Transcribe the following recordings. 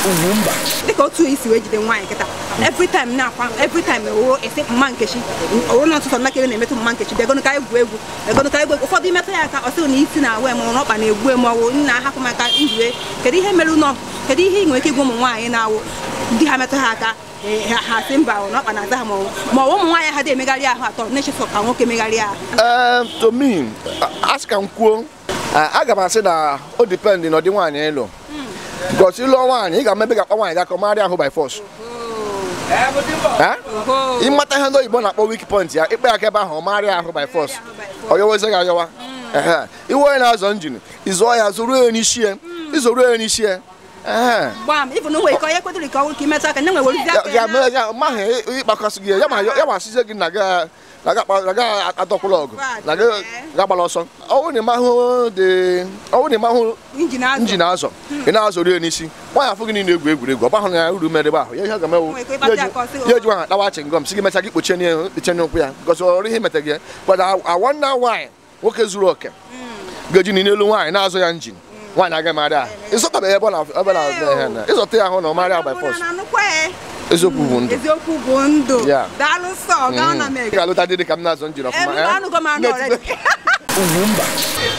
Ugwumba. Dịka otu isi wee jide nwaanyị kịta, every time na-akwa, every time owuro esi mma Nkechi owuro na ọtụtụ nnakere na-emetụ mma Nkechi, bịagonụ ka egwu egwu, bịagonụ ka egwu egwu. Ụfọdụ imetụ ya aka, ọ sị na isi na-awa eme, na ọkpa na-egbu eme, ọwụ nna ahapụ maka njue. Kedu ihe mere ụnọ? Kedu ihe ị nwere ike ịgwa ụmụ nwaanyị na-awụ di ha metụ ha aka, ha sị mba, na ọkpa na-aza ha, ma ọ ụmụ nwaanyị ha dị emegharị ahụ atọ na-echefu ka nwoke megharị ahụ? To me, asị ka m kwuo, aga m asị na o depend na ọdị nwaanyị ịlụ. Because ịlụọ nwaanyị, ị ga-ama ebe ga-akpa nwaanyị gị aka marị ahụ by force. Ịmata ihe ndị oyibo na-akpọ weak point ya, ikpe aka ebe ahụ, ọ marị ahụ by force. Ọ yọwazie gị ayọwa. Iwe onye na-azọ njin, ịzụọ ya, zụruo ya n'isi ya, ịzụruo ya n'isi ya. Ya ịkpakọsị gị ya ma asịzie gị na ga adọkwụla ọgụ na ga agbala ọsọ. Ọwụ na ịmahụ njin azọ, ị na-azọrọ ya n'isi, nwaanyị afọ gị niile egwu egwuregwu, ọ bahụ na ya uru mere ebe ahụ ya ihe ga-emewu ya eji nwaanyị kpawa chingọm si gị mecha gị kpochie n'ụkwụ ya, gosi ọrụ ihe meta gị. But awọnna nwaanyị nwoke zuru oke ga-eji n'elu nwaanyị na-azọ ya njin, nwaanyị agaghị marị ahụ. Ịzọtabeghị ebe na ịzọta ya ahụ na ọ marị ahụ by force. Eziokwu bụ ndụ. Eziokwu bụ ndụ. Daalụ sọ, gaa na mee. Ị ga-alụta di dị ka m na-azọ njin ọfụma. Ugwumba.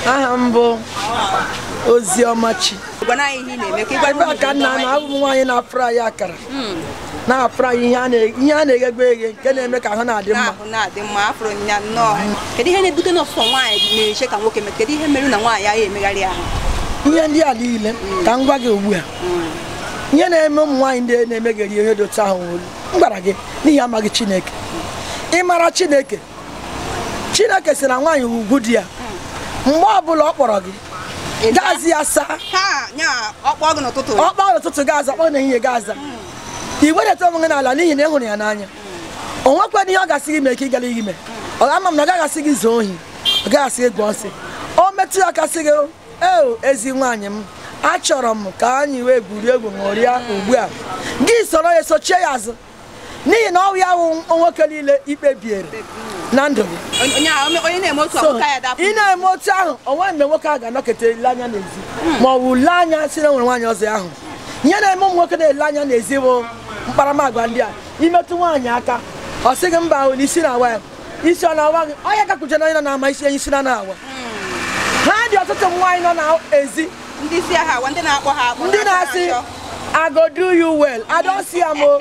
Aha m bụ Oziọmachi. Ebe a ka nna na abụ m nwaanyị na-afra ya akara, na-afra ihe a na-eghegbe eghe nke na-eme ka ahụ na-adị mma. Na-adị mma, afụrụ ya nnọọ. Kedu ihe na-ebute n'ọsọ nwaanyị na-eche ka nwoke mee? Kedu ihe mere na nwaanyị ahụ emegharị ahụ? Ihe ndị a niile ka m gwa gị ugbu a, ihe na-eme ụmụ nwaanyị ndị na-emegheri ihe dị otu ahụ nwere m gwara gị n'ihi amaghị Chineke. Ịmara Chineke, Chineke sị na nwaanyị ugwu di ya. Mgbe ọbụla ọ kpọrọ gị, gaazị ya saa. Ọ kpọọ n'ụtụtụ gaazị, kpọọ n'ehihie gaazị. I wedata onwe gị n'ala n'ihi na ị hụrụ ya n'anya. O nwekwana ihe ọ gasị gị mee ka ị gara ime. Ọ ama m na ọ gaghị asị gị zuo ohi, ọ gaghị asị gị gụọ nsị. O metụ ya aka sị gị, ee, ezi nwaanyị m, achọrọ m ka anyị wee gwurie egwu ṅụrịa ugbu a. Gị soro ya sochie ya azụ, n'ihi na ọ ya wụ nwoke niile ikpebiere na ndụ gị. Ị na-eme otu ahụ, o nweghị mgbe nwoke ahụ ga-anọkọta ele anya n'ezi ma ọ bụ lee anya si na nwere nwaanyị ọzọ ahụ. Ihe na-eme ụmụ nwoke na-ele anya n'ezi bụ mkparamagwa ndị a. Imetụ nwaanyị aka, ọ sị gị mba, ahụ na isi na-awa ya, isi ọ na-awa gị, ọ ya gakwuche na onye nọ na-ama isi enyi isi na na-awa. Ha dị ọtụtụ nwaanyị nọ n'ezi, ndị na-asị I go do you well, I don't see am o,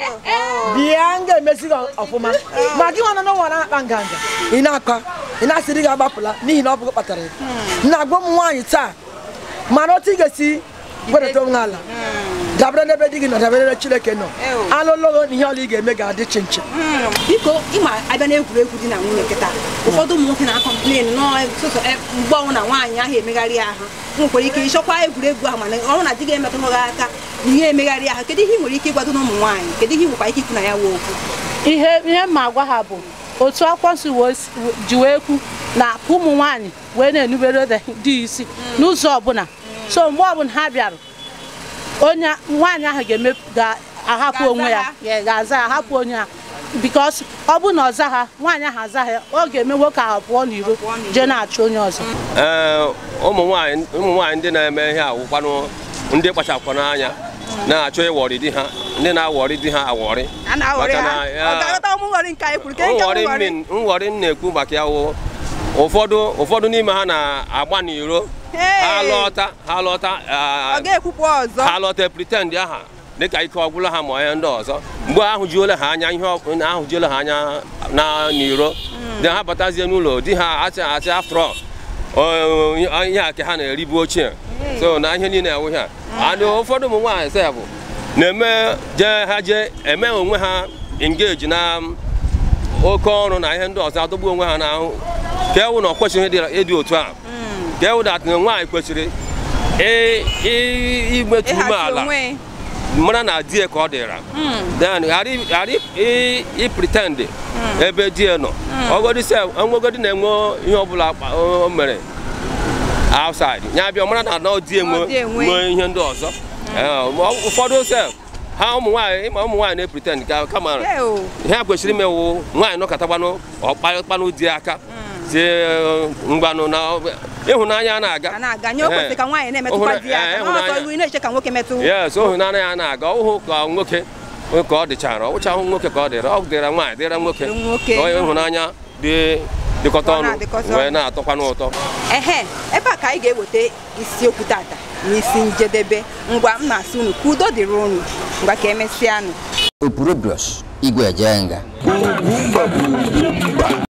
bịa m ga-emesi gị ọfụma. Ma gị nwa nọ n'ụwa na-akpa nganga, ị na-akọ, ị na-asị di gị agbapụla n'ihi na ọ bụ gị kpatara ya. Na-agwa ụmụ nwaanyị taa, mara otu ị ga-esi wedata onwe ala, dabere n'ebe di gị nọ, dabere n'ebe Chineke nọ. Alụlụghị na ihe ọla ị ga-eme ga-adị chinchin. Biko, ịma abịa n'egwuregwu di na nwunye kịta, ụfọdụ ụmụ nwoke na-akọmplen n'ọsọsọ mgbe ọnwụ na nwaanyị ahụ emegharị ahụ. Nwekwara ike ịchọkwa egwuregwu ahụ, mana ọnwụ na di gị emetụghị gị aka na ihe emegharị ahụ. Kedu ihe ị nwere ike ịgwado n'ụmụ nwaanyị? Kedu ihe ị nwekwa ike ikwu na ya wee okwu? Ihe mma agwa ha bụ otu akwụkwọ nsọ ji wee kwu na ka ụmụ nwaanyị wee na-enubere di isi n'ụzọ ọbụla. So mgbe ọbụla ha bịara, onye nwaanyị ahụ ga-ahapụ onwe ya, ga-aza ya, hapụ onye ya, because ọ bụ na ọ za ha, nwaanyị ahụ aza ha, ọ ga-eme nwoke ahụ pụọ n'iro jee na-achọ onye ọzọ. Ee, ụmụ nwaanyị ndị na-eme ihe awụkwanụ ndị kpachapụ n'anya na-achọ ịwọrị di ha, ndị na-awọrị di ha awọrị. Nghọrị m na-ekwu maka ya wụ ụfọdụ n'ime ha na-agba n'iro, ha lọta ha lọta pretend aha dịka ike ọgwụla ha ma ihe ndị ọzọ. Mgbe ahụ juola ha anya, ihe ahụ juola ha anya na n'iro, dị ha batazie n'ụlọ di ha asị asị after all ihe a ka ha na-eribu ochie. So na ihe niile awụ ha. And ụfọdụ ụmụ nwaanyị sef na-eme jee ha jee eme onwe ha engage na oke ọrụ na ihe ndị ọzọ, adọgbu onwe ha n'ahụ. Ka ewu na ọ kwesịghị ịdị otu a. Ka ewu dat na nwaanyị kwesịrị imetụ umeala, mara na di ya ka ọ dịra, then ghara i pretend ebe di ya nọ. Ọgọdị sef enwegodi na-enwe ihe ọbụla o mere outside ya bịa, mara na ọ di enwe ihe ndị ọzọ. Ụfọdụ sef ha ụmụ nwaanyị, ịma ụmụ nwaanyị na-epretend ka kama ihe ha kwesịrị imewu nwaanyị nọkọtakwanụ ọkpanụ di aka si ngwanụ na Ịhụnanya na-aga. Yes, ịhụnanya na-aga. Ọhụụ ka nwoke ka ọ dịchara, ọ wụchahụ nwoke ka ọ dịrị, ọ dịra nwaanyị dịra nwoke. Ịhụnanya dị dịkọta ọnụ wee na-atọkwa n'ụtọ. Ehe, ebe a ka anyị ga-eweta isiokwu tata n'isi njedebe. Ngwa m na-asị unu ka udo dịrị unu, ngwa ka emesịanụ. Opurobios Igwe Ejenga.